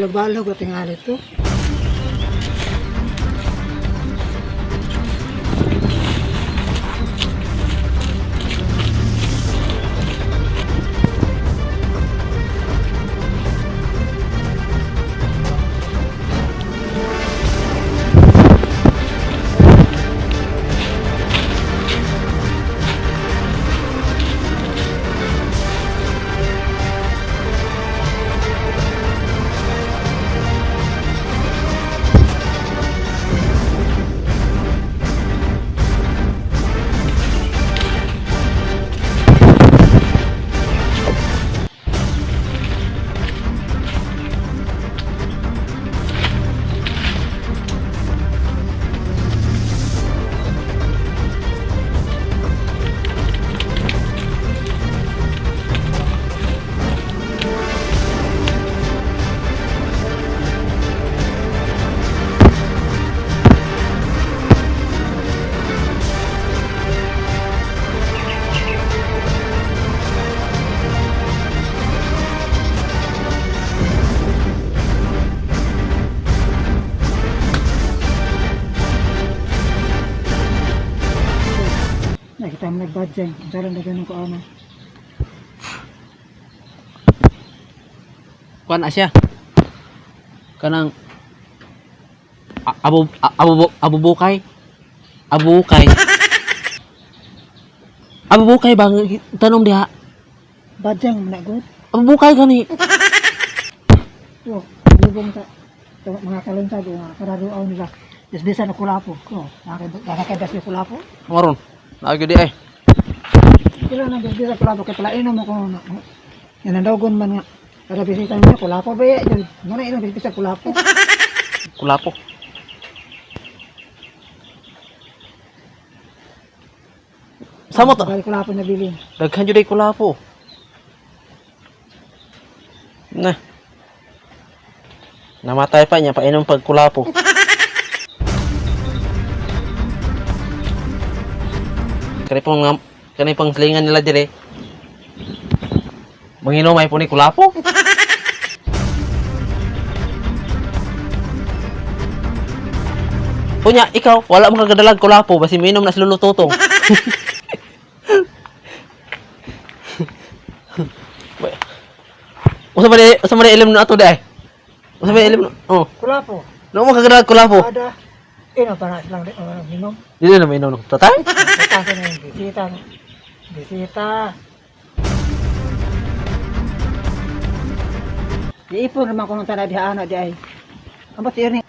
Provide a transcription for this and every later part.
Balog-balog at tingali to. Nakita mo nagbadjeng. Ang sarang na ganun ko ano. Kuan na siya. Kanang abu abu abubukay. Abukay. Abubukay bang tanong diha. Badjeng man na good. Abubukay gani. Oh, lubong ta. Ito, mga kalunsad, mga kararuaw nila. Disbisa na kulapo. Oh, nakakaidas yung kulapo. Maron. Naagi di ay. Sila nang bisbisa kulapo. Kaya pala inom ako. Yan ang dagon man nga. Kada bisita niya, kulapo ba yan? Muna inom bisbisa kulapo. Kulapo. Samo to. Bali kulapo na bilin. Daghan jud ay kulapo. Na. Namatay pa niya painom pag kulapo. Kani pong kani pang slingan nila dire. Manginom ay po ni kulapo. Unya, ikaw, wala mo kagadalag kulapo, basi minom na si Lolo Totong. Usa ba ni ilim na ato di ay? Usa ba ni ilim na? Oh. Kulapo. No mo kagadalag kulapo. Ada. Ino pa na silang minom. Dili na mainom no. Tatay? Bisita ko na yung bisita. Bisita. Iipon naman ko nung tanay diha ana di ay. Amot si Erning.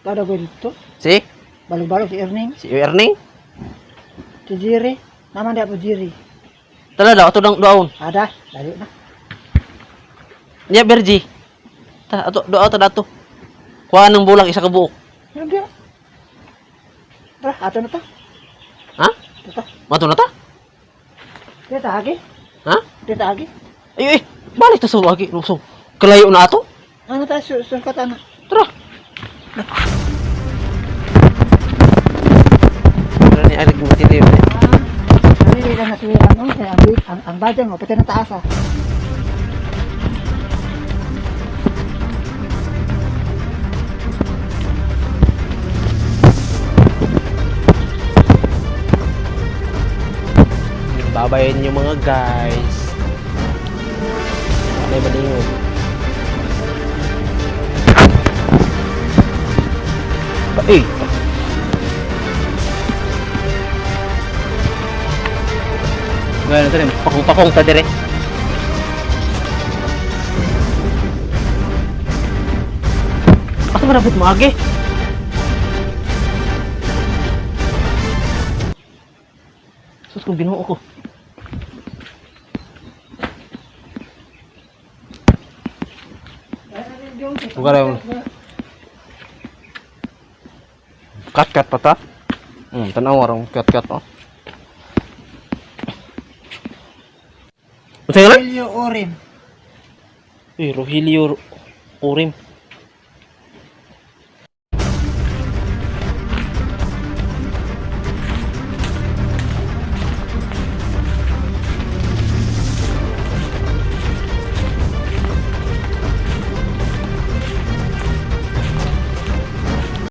Kada ko dito. Si? Balog-balog si Erning. Si Erning? Si Jiri. Naman di po Jiri. Tala daw ato dang duaon. Ada. Layo na. Nya Berji. Ta ato duaw ta dato. Kuha ng bulak isa ka buok. Ano dia? Tara, ato na ta. Ha? Tata. Mato na ta? Dito agi. Ha? Dito agi. Ay ay, balik ta sa wagi. Luso. Kalayo na ato. Ano ta surkat ana. Tara. Tara ni Arik matili. Ah, ano lang nasuwiran no? Kaya ang bajang o pati na taas ah. Babayin niyo mga guys. May balingog. Eh. Ngayon ito rin, pakong-pakong ta dire. Asa ba dapat maagi? Sus, kung binuo ko. Bukan yung cut-cut pa ta? Tanaw rong cut-cut oh. Unsa yun? Rogelio Orim. Eh, Rogelio Orim.